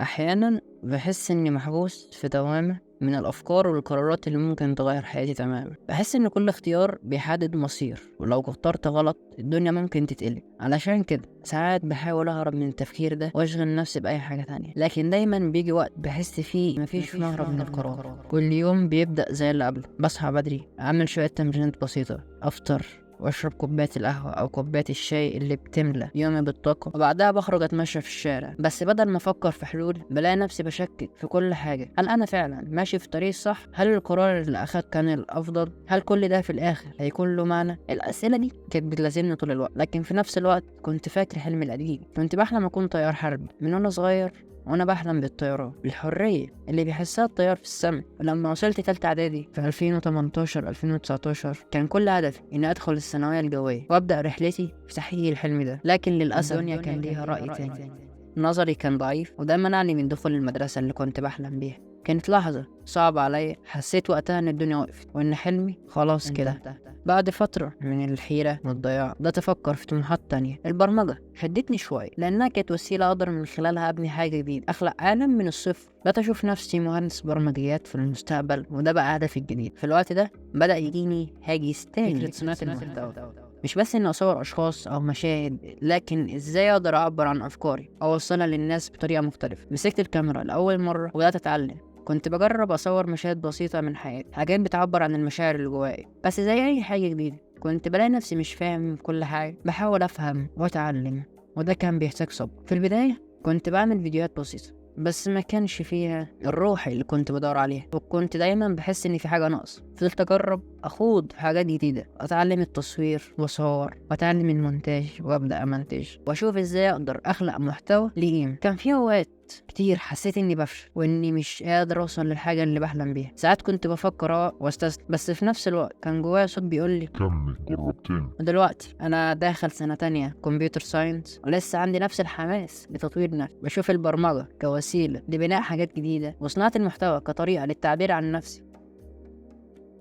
أحيانًا باحس إني محبوس في دوامة من الأفكار والقرارات اللي ممكن تغير حياتي تمامًا. باحس إن كل اختيار بيحدد مصير، ولو اخترت غلط الدنيا ممكن تتقلب. علشان كده ساعات باحاول أهرب من التفكير ده وأشغل نفسي بأي حاجة تانية، لكن دايمًا بيجي وقت باحس فيه مفيش مهرب من القرار. كل يوم بيبدأ زي اللي قبله، بصحى بدري، أعمل شوية تمرينات بسيطة، أفطر واشرب كوباية القهوة او كوباية الشاي اللي بتملى يومي بالطاقة، وبعدها بخرج اتمشى في الشارع. بس بدل ما افكر في حلول بلاقي نفسي بشكك في كل حاجة. هل انا فعلا ماشي في الطريق الصح؟ هل القرار اللي اخدته كان الافضل؟ هل كل ده في الاخر هيكون له معنى؟ الاسئلة دي كانت بتلازمني طول الوقت، لكن في نفس الوقت كنت فاكر حلمي القديم. كنت بحلم اكون طيار حربي من وانا صغير، وانا بحلم بالطيران، بالحرية اللي بيحسها الطيار في السماء. ولما وصلت تالتة اعدادي في 2018 2019 كان كل هدفي اني ادخل الثانوية الجوية وابدا رحلتي في تحقيق الحلم ده، لكن للاسف الدنيا كان ليها رأي تاني. نظري كان ضعيف وده منعني من دخول المدرسة اللي كنت بحلم بيها. كانت لحظة صعبة عليا، حسيت وقتها ان الدنيا وقفت وان حلمي خلاص كده. بعد فترة من الحيرة والضياع بدأت أفكر في طموحات تانية. البرمجة شدتني شوية لأنها كانت وسيلة أقدر من خلالها أبني حاجة جديدة، أخلق عالم من الصفر. بدأت أشوف نفسي مهندس برمجيات في المستقبل، وده بقى هدفي الجديد. في الوقت ده بدأ يجيني هاجس تاني، فكرة صناعة المحتوى. مش بس إني أصور أشخاص أو مشاهد، لكن إزاي أقدر أعبر عن أفكاري أوصلها للناس بطريقة مختلفة. مسكت الكاميرا لأول مرة وبدأت أتعلم. كنت بجرب أصور مشاهد بسيطة من حياتي، حاجات بتعبر عن المشاعر اللي جوايا. بس زي أي حاجة جديدة كنت بلاقي نفسي مش فاهم كل حاجة، بحاول أفهم وأتعلم، وده كان بيحتاج صبر. في البداية كنت بعمل فيديوهات بسيطة بس ما كانش فيها الروح اللي كنت بدور عليها، وكنت دايما بحس ان في حاجة ناقصة. فضلت اجرب اخوض في حاجات جديدة، اتعلم التصوير واصور واتعلم المونتاج وابدا امنتج واشوف ازاي اقدر اخلق محتوى ليه قيمة. كان في اوقات كتير حسيت اني بفشل واني مش قادر اوصل للحاجة اللي بحلم بيها. ساعات كنت بفكر واستسلم، بس في نفس الوقت كان جوايا صوت بيقول لي كمل، جرب تاني. ودلوقتي انا داخل سنة تانية computer science ولسه عندي نفس الحماس لتطوير نفسي. بشوف البرمجة كوسيلة لبناء حاجات جديدة وصناعة المحتوى كطريقه للتعبير عن نفسي.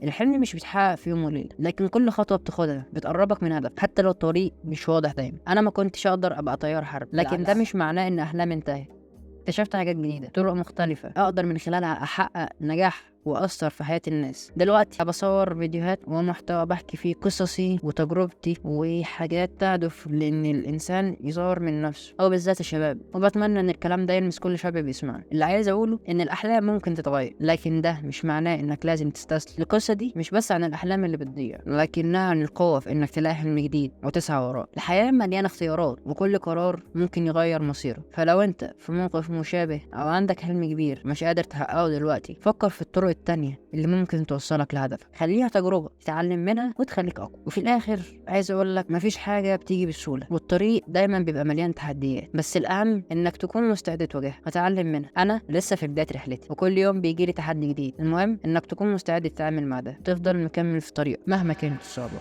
الحلم مش بيتحقق في يوم وليلة، لكن كل خطوة بتاخدها بتقربك من هدف حتى لو الطريق مش واضح دايما. انا ما كنتش اقدر ابقى طيار حرب، لكن ده مش معناه ان احلامي انتهت. اكتشفت حاجات جديدة، طرق مختلفة أقدر من خلالها أحقق نجاح وأثر في حياة الناس. دلوقتي بصور فيديوهات ومحتوى بحكي فيه قصصي وتجربتي وحاجات تهدف لأن الإنسان يظهر من نفسه، أو بالذات الشباب. وبتمنى إن الكلام ده يلمس كل شاب بيسمعنا. اللي عايز أقوله إن الأحلام ممكن تتغير، لكن ده مش معناه إنك لازم تستسلم. القصة دي مش بس عن الأحلام اللي بتضيع، لكنها عن القوة في إنك تلاقي حلم جديد وتسعى وراه. الحياة مليانة اختيارات وكل قرار ممكن يغير مصيرك. فلو أنت في موقف مشابه أو عندك حلم كبير مش قادر تحققه دلوقتي، فكر في الطرق التانية اللي ممكن توصلك لهدفك. خليها تجربة تتعلم منها وتخليك أقوى. وفي الآخر عايز أقول لك مفيش حاجة بتيجي بسهولة، والطريق دايما بيبقى مليان تحديات، بس الأهم إنك تكون مستعد تواجهها وتتعلم منها. أنا لسه في بداية رحلتي وكل يوم بيجيلي تحدي جديد. المهم إنك تكون مستعد تتعامل مع ده، تفضل مكمل في طريقك مهما كانت الصعوبة.